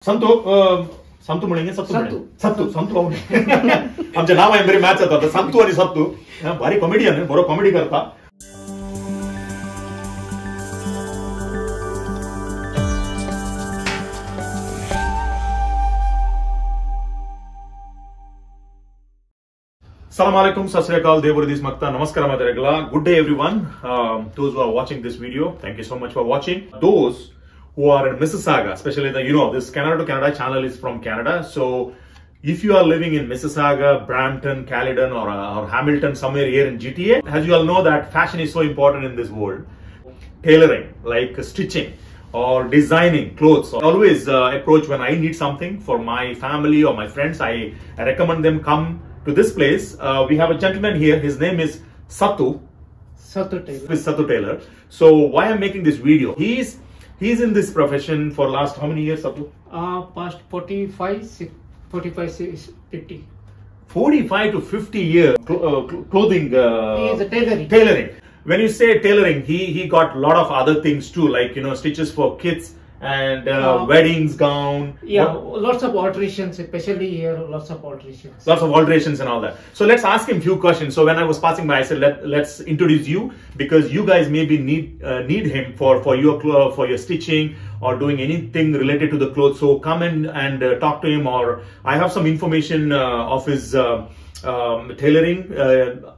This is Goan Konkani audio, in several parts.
संतू संतू म्हणेंगे सत्तू सत्तू संतू आमचें नांव बरी मॅच जाता संतू आनी सत्तू भारी कॉमेडियन बरो कॉमेडी करता. Assalamu alaikum, Sat Sri Akal, Dev Makta, Namaskar Madharegla. Good day everyone. Those who are watching this video, thank you so much for watching. Those who are in Mississauga, especially the, you know, this Canada to Canada channel is from Canada. So if you are living in Mississauga, Brampton, Caledon or Hamilton, somewhere here in GTA, as you all know that fashion is so important in this world. Tailoring, like stitching or designing clothes. Always approach when I need something for my family or my friends, I recommend them come to this place. We have a gentleman here. His name is Sattu. Sattu Tailor. With Sattu Tailor. So why I'm making this video? He's in this profession for last how many years, Sattu? Past 45, 50. 45 to 50 years clothing. He is a tailoring. Tailoring. When you say tailoring, he got a lot of other things too, like, you know, stitches for kids and weddings, gown. Yeah, lots of alterations, especially here, lots of alterations. Lots of alterations and all that. So let's ask him few questions. So when I was passing by, I said, let's introduce you, because you guys maybe need him for your stitching or doing anything related to the clothes. So come in and talk to him, or I have some information of his tailoring.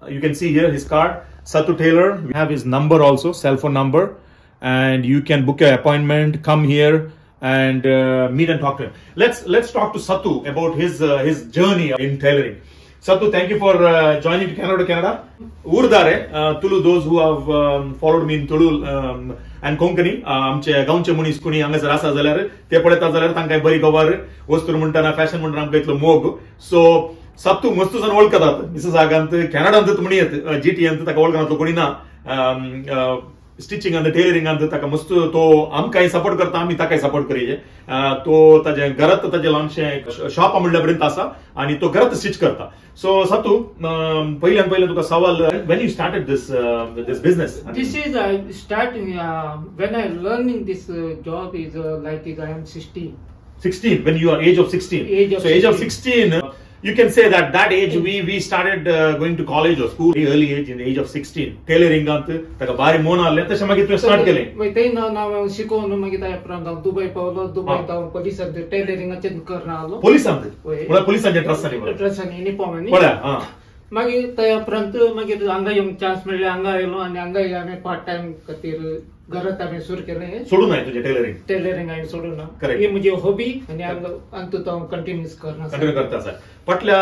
You can see here his card, Sattu Tailor. We have his number also, cell phone number. And you can book your appointment, come here and meet and talk to him. Let's talk to Sattu about his journey in tailoring. Sattu, thank you for joining Canada to Canada. Urdare, Tulu, those who have followed me in Tulu and Konkani, आमचे गांवचे मनीस कोणी हांगासर आसा जाल्यार ते पळयता जाल्यार तांकां बरी खबर वस्तू म्हणटाना फॅशन म्हणटाना आमकां इतलो मोग. सो सत्तू मस्तू जाण वळखतात मिसिसागांत, कॅनडांत म्हणयत, जीटीएंत ताका वळखनातलो कोणी ना. स्टिचिंग आनी टेलरिंग आनी ताका मस्त तो आमकांय सपोर्ट करता, आमी ताकाय सपोर्ट करीजे. तो ताजे घरात ताजे ल्हानशें शॉप म्हणल्या पर्यंत आसा आनी तो घरात स्टिच करता. सो सत्तू, पयल्यान पयलें तुका सवाल, when you started this this business? This is I start when I learning this job is like is I am 16. 16, when you are age of 16. Age of so age of 16, you can say that that age we started going to college or school early age, in the age of 16. Tailoring अंत ताका बारी मोन आले तशें मागीर तुवें स्टार्ट केलें. मागीर थंय हांव शिकोवन मागीर ताच्या उपरांत हांव दुबय पावलो. दुबय हांव पोलिसांत टेलरिंगाचें करना आसलो. पोलिसांत? म्हळ्यार पोलिसांचे ड्रेस आनी ड्रेस आनी युनिफॉर्म आनी पळया. मागीर त्या उपरांत मागीर हांगा येवंक चान्स मेळ्ळें, हांगा आयलो आनी हांगा हांवें पार्ट टायम खातीर घरात हांवें सुरू केलें. सोडूं ना तुजें टेलरिंग? टेलरिंग हांवें सोडूं ना, ही म्हजी हॉबी आनी हांगा हांव कंटिन्यूस करना. कंटिन्यू करता आसा. फाटल्या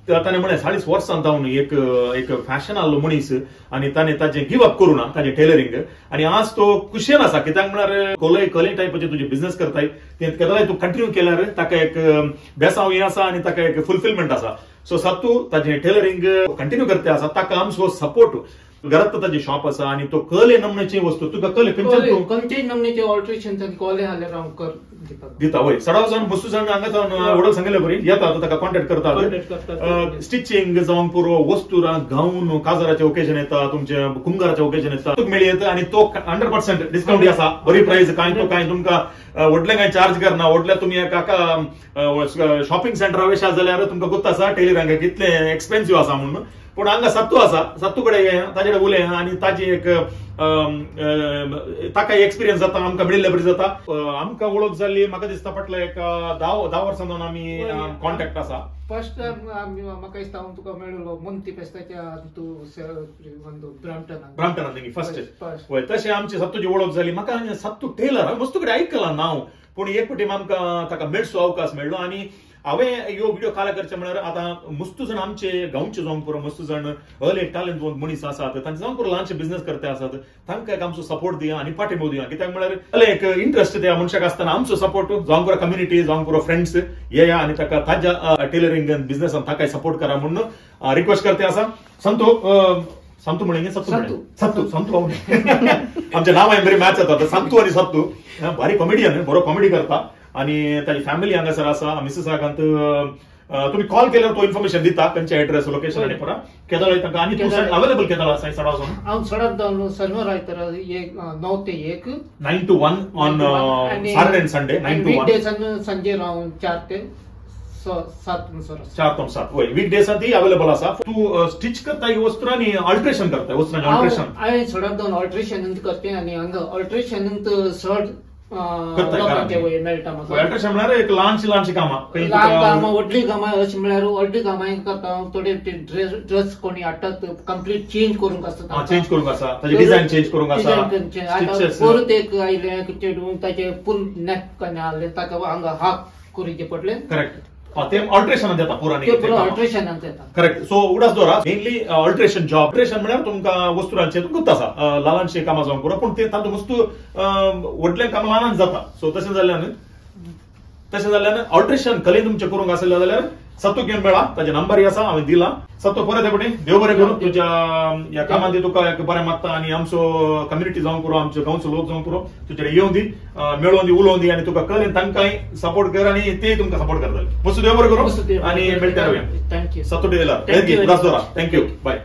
ताणें म्हणलें 40 वर्सां जावन एक एक फॅशन आहलो मनीस आनी ताणें ताजें गिव अप करूं ना ताजें टेलरिंग, आनी आज तो खुशयेन आसा. कित्याक म्हळ्यार कोलय कले टायपाचें तुजें बिझनेस करताय तें केदोय तूं कंटिन्यू केल्यार ताका एक बेसांव हें आसा आनी ताका एक फुलफिलमेंट आसा. सो सत्तू ताजें टेलरिंग कंटिन्यू करते आसा, ताका आमचो सपोर्ट. घरात ताजें शॉप आसा आनी तो कले नमण्याची वस्तू तुका कले खंयच्यान खंयचेय नमण्याचे ऑल्ट्रेशन आनी कोले हाल्यार हांव कर दिता. वय सडाव जावन वस्तू जावन हांगा जावन वडल सांगले बरी येता ताका कॉन्टेक्ट करतात. स्टिचिंग जावन पुरो वस्तू गावन काजाराचे ओकेजन येता, तुमचे कुंगाराचे ओकेजन येता, तुका मेळी येता आनी तो 100% डिस्कावंट आसा. बरी प्रायस, कांय तो कांय तुमकां व्हडलें कांय चार्ज करना. व्हडल्या तुमी एका शॉपिंग सेंटरा वयशा जाल्यार तुमकां गोत्त आसा टेलरिंग कितलें एक्सपेन्सिव आसा म्हणून. पूण हांगा सत्तू आसा, सत्तू कडेन ताजे कडेन उलय आनी ताजी एक ताका एक्सपिरियन्स जाता, आमकां मेळिल्ले बरी जाता. आमकां वळख जाल्ली म्हाका दिसता फाटल्या एक 10 वर्सां जावन आमी कॉन्टेक्ट आसा. फर्स्ट टायम म्हाका दिसता हांव तुका मेळिल्लो मोंती फेस्ताच्या तूं ब्राम्पटनाक. ब्राम्पटनाक फर्स्ट. वय तशें आमची सत्तूची वळख जाली. म्हाका सत्तू टेलर मस्तू कडेन आयकलां नांव, पूण एक फावटी आमकां ताका मेळचो अवकाश मेळ्ळो. आनी हांवें ह्यो व्हिडियो काल करचे म्हळ्यार आतां मस्तू जाण आमचे गांवचे जावंक पुरो मस्तू जाण अर्ली टॅलंट मनीस आसात, तांचे जावंक पुरो ल्हानशे बिझनेस करते आसात, तांकां एक आमचो सपोर्ट दिया आनी पाठिंबो दिया. कित्याक म्हळ्यार एक इंट्रस्ट त्या मनशाक आसतना आमचो सपोर्ट जावंक पुरो कम्युनिटी, जावंक पुरो फ्रेंड्स येया आनी ताका ताज्या टेलरिंग बिझनेसान ताकाय सपोर्ट करा म्हणून रिक्वेस्ट करते आसा. संतू संतू म्हणेंगे सत्तू सत्तू संतू आमचें नांव बरी मॅच जाता संतू आनी सत्तू. भारी कॉमेडियन, बरो कॉमेडी करता आनी ताजी फॅमिली हांगासर आसा. मिसिसागांत तुम्ही कॉल केल्यावर तो इन्फॉर्मेशन दिता खंयचे एड्रेस लोकेशन आनी पुरा केदळ तांकां. आनी तूं अवेलेबल केदळ आसा सडा वचून? हांव सडात जावन शनिवार आयतार 9 ते 1, 9 to 1 on Saturday and Sunday, 9 to 1. Week डेजान सांजेर हांव 4 ते 7 म्हणसर, 4 ते 7. वय वीक डेजान ती अवेलेबल आसा. तूं स्टिच करता ही वस्तू आनी अल्ट्रेशन करता वस्तू? अल्ट्रेशन हांवें सडात जावन अल्ट्रेशन करता आनी हांगा अल्ट्रेशन चड मेळटा म्हाका. अल्ट्रेशन म्हळ्यार एक ल्हानशी ल्हानशी कामां, ल्हान कामां व्हडलीं कामां अशें म्हळ्यार व्हडलीं कामां करता. थोडे ड्रेस कोणी हाडटात कंप्लीट चेंज करूंक आसता, चेंज करूंक आसा, ताचे डिझायन चेंज करूंक आसा. परत एक आयलें चेडूं ताचे फूल नेक आहलें ताका हांगा हाफ करूचें पडलें. करेक्ट, ते अल्ट्रेशनान येता पुरा, अल्ट्रेशनान येता. करेक्ट. सो उडास दवरा मेनली अल्ट्रेशन जॉब. अल्ट्रेशन म्हळ्यार तुमकां वस्तुरांचे तुमकां आसा ल्हानशे कामां जावंक पुरो, पूण ते तातूंत वस्तू व्हडलें काम ल्हानान जाता. सो तशें जाल्ल्यान अल्ट्रेशन कलेन तुमचें करूंक आसलें जाल्यार सत्तू घेवन मेळा, ताजे नंबरय आसा हांवें दिला. सत्तू परत एकवटी देव बरें करूं तुज्या ह्या कामांत तुका एक बरें मागता आनी आमचो कम्युनिटी जावंक पुरो, आमचो गांवचो लोक जावंक पुरो, तुजे येवन दी, मेळोवन दी, उलोवन दी आनी तुका कळ्ळें तांकांय सपोर्ट कर आनी तेय तुमकां सपोर्ट करतले. मस्त देव बरें करूं आनी मेळटा. Thank you Sattu tailor. Thank you. Thank you. Bye.